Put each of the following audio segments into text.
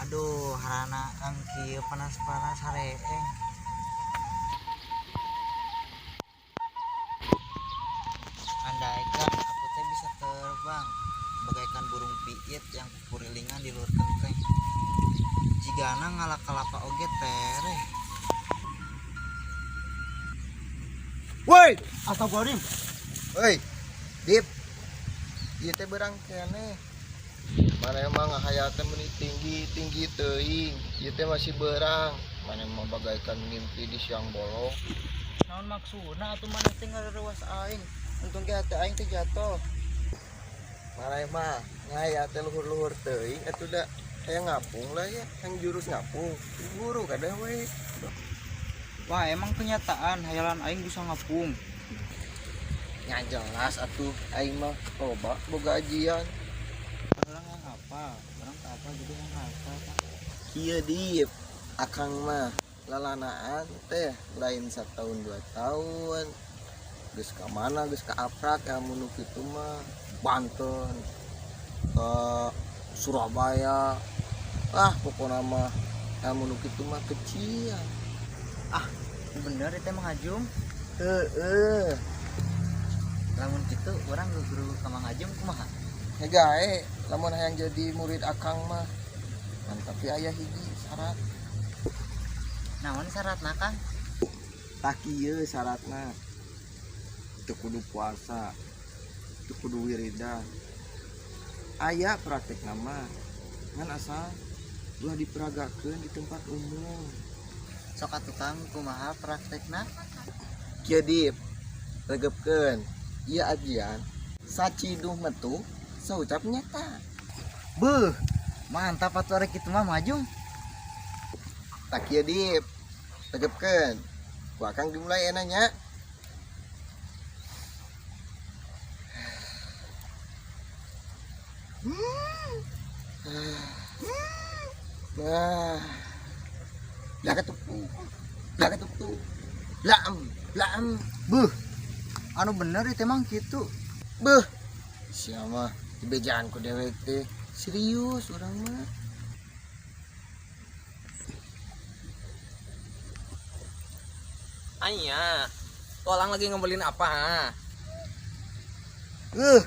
Aduh, harana angki panas-panas hareeng. Andaikan aku teh bisa terbang bagaikan burung piit yang kukurilingan di luar kenteng. Jigana ngalak kalapa oge tereh. Woi, astagfirullahaladzim. Woi, Dip. Ieu teh berang keneh. Mana emang hayatnya meni tinggi-tinggi teuing. Ieu teh masih berang. Mana emang bagaikan mimpi di siang bolong. Naon maksudna atuh maneh teh ngarewas aing. Untung ge hate aing teh jatuh. Mana emang ngahayatnya luhur-luhur teuing atuh da hayang ngapung lah ya, yang jurus ngapung. Guru kadang we. Wah, emang kenyataan hayalan aing bisa ngapung. Nya jelas atuh aing mah loba boga ajian. Orang yang apa? Orang tak apa jadi yang apa? Kieu Dip, akang mah lalanaan teh lain setahun dua tahun. Geus ka mana geus ka aprak ya mun kitu mah Banten ke Surabaya. Ah pokona mah mun kitu mah kecil. Ah, bener itu emang Hajum. Heeh. Lamun kitu urang guru ka Mang Hajum kumaha? Ya gae, lamun hayang jadi murid akang mah. Ngan tapi aya hiji syarat. Naon syaratna, Kang? Tah kieu syaratna. Teu kudu puasa, teu kudu wiridan. Aya praktekna mah. Ngan asal ulah diperagakeun di tempat umum. Sok atuh Kang, kumaha praktekna? Kieu Dip, regepkeun. Ieu ajian saciduh metu saucap nyata. Beuh, mantap atuh arek kitu mah Mang Hajum. Tah kieu Dip, regepkeun. Ku akang dimulai enanya. Nah, lah ketuk, laem, laem. Beuh, anu bener itu emang kitu. Beuh, siapa dibejaan ku dewek teh serius urang mah. Anya, tuh orang lagi ngebelin apa? Ha?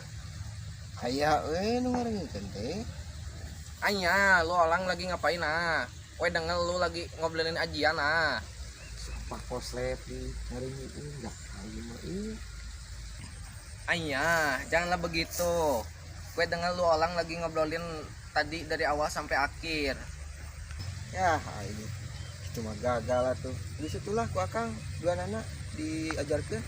Aya we nu ngarengeun teh. Anya, lu orang lagi ngapain ah? Weh denger lu lagi ngobrolin ajian ah. Pak Koslep di ngarengeun enggak aing mah ih. Anya, janganlah begitu. Gue denger lu orang lagi ngobrolin tadi dari awal sampai akhir. Ya, ini itu mah gagal atuh. Di situlah ku akang dua anak diajarkeun.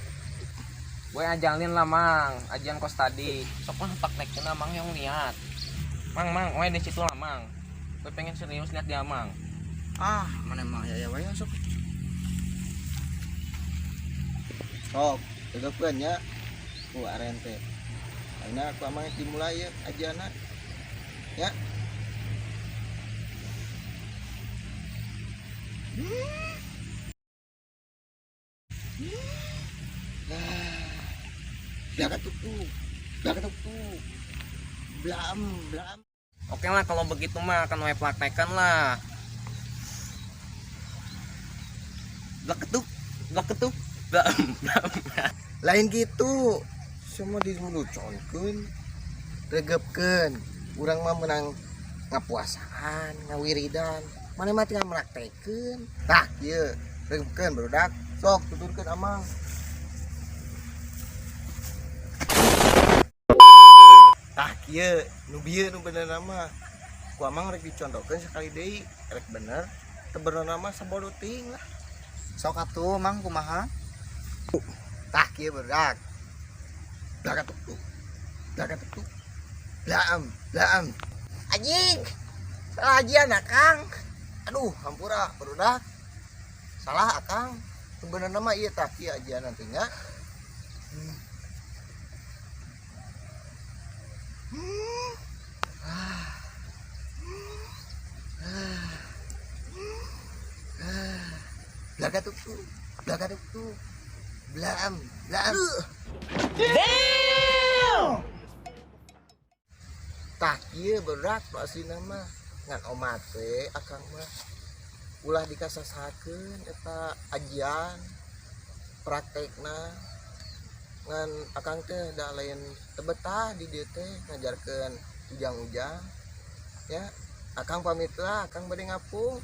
Gue ajalin lah mang, ajian kos tadi. Sok lah praktekin lah mang yang lihat. Mang mang, gue di situ lah mang. Gue pengen serius lihat dia mang. Ah, mana mah ya ya wae sok. Sok, tegepkeun nya ku aren teh. Ayeuna ku amang dimulai ya ajianna. Ya. Nah, lah ketuk, blam, blam. Oke lah kalau begitu mah akan gue praktekan lah. Blak ketuk, blam, blam. Lain gitu, semua diluconkeun, regepkeun. Urang mah menang ngapuasaan, ngawiridan. Mana mah tinggal meraktekeun. Tah, ieu regepkeun barudak. Sok tuturkeun amang. Tah kieu, nu bieu nu bener mah. Ku amang rek dicontohkeun sekali deui, rek bener. Teu bener mah sabodo teuing lah. Sok atuh Mang kumaha? Tah kieu barudak. Lah ketuk, lah ketuk. Blam, blam. Anjing. Salah ajian akang. Aduh, hampura barudak. Salah akang. Sebenarnya mah ieu tah kieu ajian nantinya. Lah ketuk, blam, blam. Damn! Tah kieu berat nu aslina mah. Ngan omat we akang mah ulah dikasasakeun eta ajian praktekna. Ngan akang teh da lain teu betah di dieu teh ngajarkeun ujang-ujang ya. Akang pamit lah, akang bade ngapung.